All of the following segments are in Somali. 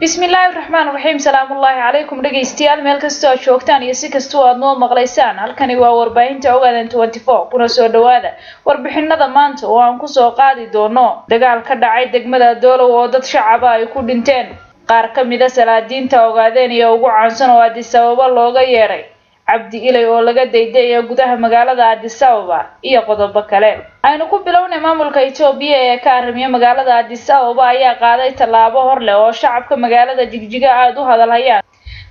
Bismillaahi raxmaan raxiim. Salaamullaahi calaykum dhegaystayaal, meel kastoo aad joogtaan iyo si kastoo aad noo maqlaysaan. Halkani waa warbaahinta Ogaadan 24. Kuna soo dhawaada warbixinada maanta oo aan kusoo qaadi doono dagaal ka dhacay degmada Doolow oo dad shacaba ay ku dhinteen, qaar ka mida salaadiinta Ogaadeen iyo ugu caansan oo Addis Ababa looga yeedhay, Cabdi Ilay oo laga daydaya gudaha magaalada Addis Ababa iyo qodobo kale. Aynu ku bilownay, maamulka Itoobiya ee ka arrimiya magaalada Addis Ababa ayaa qaaday tallaabo hor leh oo shacabka magaalada Jigjiga aada u hadalhayaan,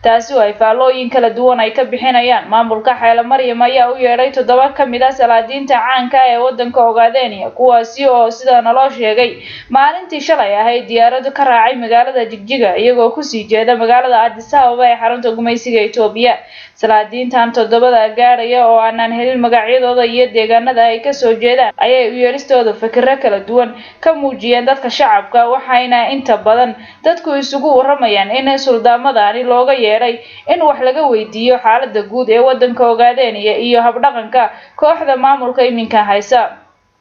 taasi oo ay faallooyin kala duwan ay ka bixinayaan. Maamulka Xeele Maryam ayaa u yeedhay toddoba ka mid ah salaadiinta caanka ah ee waddanka Ogaadenia, kuwaasi oo sida naloo sheegay maalintii shalay ahayd diyaarado ka raacay magaalada Jigjiga, iyagoo kusii jeeda magaalada Addis Ababa ee xarunta gumaysiga Itoobiya. Salaadiintan toddobada gaadhaya oo aanan helin magacyadooda iyo deegaanada ay kasoo jeedaan ayay u yeedhistooda fikirro kala duwan ka muujiyeen dadka shacabka, waxayna inta badan dadku isugu waramayaan in suldaamadani looga yeedhay in wax laga weydiiyo xaalada guud ee waddanka Ogaadeniya iyo habdhaqanka kooxda maamulka iminka haysa.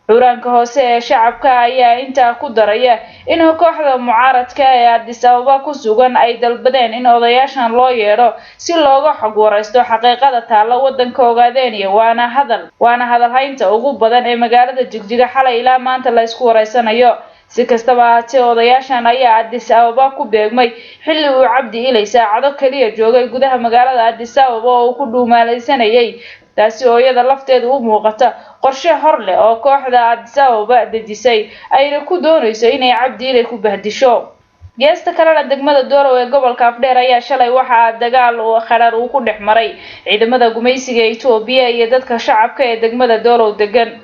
Xuraanka hoose ee shacabka ayaa intaa ku daraya in kooxda mucaaradka ee Addis Ababa ku sugan ay dalbadeen in odayaashan loo yeedho si looga xog waraysto xaqiiqada taalla waddanka Ogaadeniya. Waana hadalhaynta ugu badan ee magaalada Jigjiga xalay ilaa maanta la isku wareysanayo. Si kastaba ahaatee, odayaashan ayaa Addis Ababa ku beegmay xilli uu Cabdi Ilay saacado kaliya joogay gudaha magaalada Addis Ababa oo uu ku dhuumaalaysanayay, taasi oo iyada lafteedu u muuqata qorshe hor leh oo kooxda Addis Ababa dejisay ayna ku doonayso inay Cabdi Ilay ku bahdisho. Geesta kalena, degmada Doolow ee gobolka Afdheer ayaa shalay waxaa dagaal khadhaar uu ku dhex maray ciidamada gumaysiga Itoobiya iyo dadka shacabka ee degmada Doolow degan.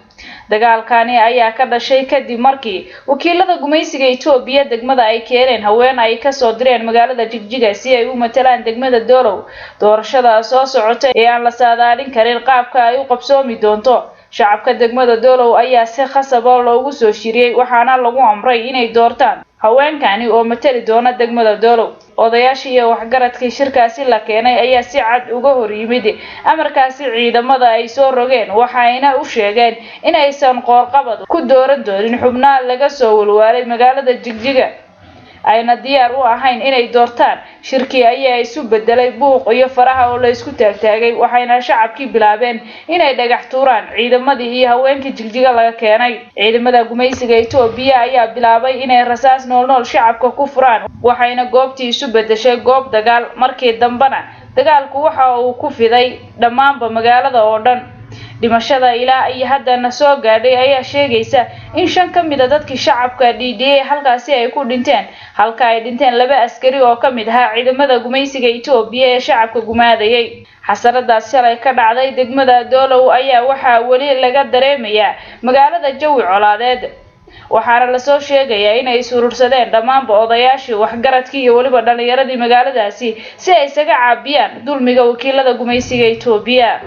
Dagaalkani ayaa ka dhashay kadib markii wakiilada gumaysiga Itoobiya degmada ay keeneen haween ay kasoo direen magaalada Jigjiga si ay u matalaan degmada Doolow doorashada soo socota ee aan la saadaalin karin qaabka ay u qabsoomi doonto. Shacabka degmada Doolow ayaa si khasaba loogu soo shiriyey, waxaana lagu amray inay doortaan haweenkani oo matali doona degmada Doolow. Odayaashii iyo waxgaradkii shirkaasi la keenay ayaa si cad uga hor yimid amarkaasi ciidamada ay soo rogeen, waxayna u sheegeen in aysan qoorqabad ku dooran doonin xubnaha laga soo walwaalay magaalada Jigjiga, ayna diyaar u ahayn inay doortaan. Shirkii ayaa isu bedelay buuq iyo faraha oo la isku taagtaagay, waxayna shacabkii bilaabeen inay dhagax tuuraan ciidamadii iyo haweenkii Jigjiga laga keenay. Ciidamada gumaysiga Itoobiya ayaa bilaabay inay rasaas noolnool shacabka ku furaan, waxayna goobtii isu bedeshay goob dagaal. Markii dambena dagaalku waxa uu ku fiday dhammaanba magaalada oo dhan. Dhimashada ilaa iyo haddana soo gaadhay ayaa sheegaysa in shan ka mid a dadkii shacabka dhiidhiyey halkaasi ay ku dhinteen, halka ay dhinteen laba askari oo ka mid ahaa ciidamada gumaysiga Itoobiya ee shacabka gumaadayay. Xasaradaas shalay ka dhacday degmada Doolow ayaa waxaa weli laga dareemayaa magaalada jawi colaadeed, waxaana lasoo sheegayaa inay is urursadeen dhammaanba odayaashii, waxgaradkii iyo weliba dhallinyaradii magaaladaasi si ay isaga caabiyaan dulmiga wakiilada gumaysiga Itoobiya.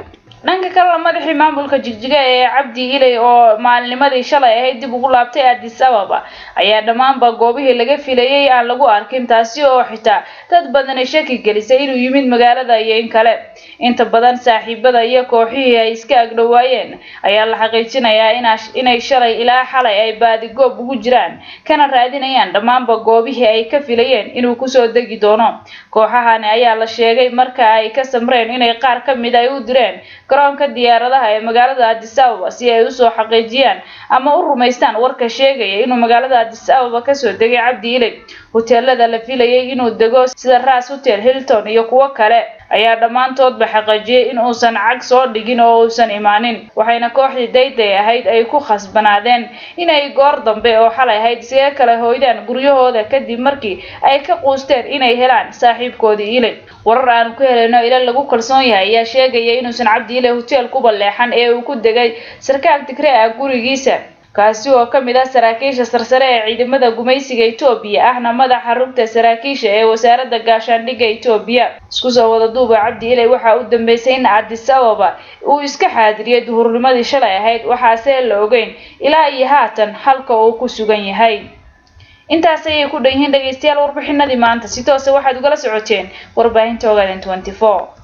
Dhanka kalena, madaxii maamulka Jigjiga ee Cabdi Ilay oo maalinimadii shalay ahayd dib ugu laabtay Addis Ababa ayaa dhammaanba goobihii laga filayay aan lagu arkin, taasi oo xitaa dad badani shaki gelisay inuu yimid magaalada iyo in kale. Inta badan saaxiibada iyo kooxihii ay iska agdhowaayeen ayaa la xaqiijinayaa inay shalay ilaa xalay ay baadigoob ugu jiraan, kana raadinayaan dhammaanba goobihii ay ka filayeen inuu kusoo degi doono. Kooxahani ayaa la sheegay marka ay ka samreen inay qaar ka mid ay u direen garoonka diyaaradaha ee magaalada Addis Ababa si ay usoo xaqiijiyaan ama u rumaystaan warka sheegaya inuu magaalada Addis Ababa kasoo degay Cabdi Ilay. Hoteelada la filayay inuu dego sida Ras Hotel, Hilton iyo kuwo kale ayaa dhammaantoodba xaqiijiyay in uusan cag soo dhigin oo uusan imaanin, waxayna kooxdii dayday ahayd ay ku khasbanaadeen inay goor dambe oo xalay ahayd isaga kala hoydaan guryahooda, kadib markii ay ka quusteen inay helaan saaxiibkoodii Ilay. Warar aanu ku helayno ilo lagu kalsoon yahay ayaa sheegaya inuusan Cabdi Ilay hotel kuba leexan ee uu ku degay sarkaal Tigree ah gurigiisa, kaasi oo ka mid ah saraakiisha sarsare ee ciidamada gumaysiga Itoobiya, ahna madaxa rugta saraakiisha ee wasaaradda gaashaandhigga Itoobiya. Isku soo wada duuba, Cabdi Ilay waxaa u dambeysay in Addis Ababa uu iska xaadiriyay duhurnimadii shalay ahayd, waxaase la ogeyn ilaa iyo haatan halka uu ku sugan yahay. Intaas ayay ku dhan yihiin dhegaystayaal warbixinadii maanta. Si toosa waxaad ugala socoteen warbaahinta Ogaaden 24.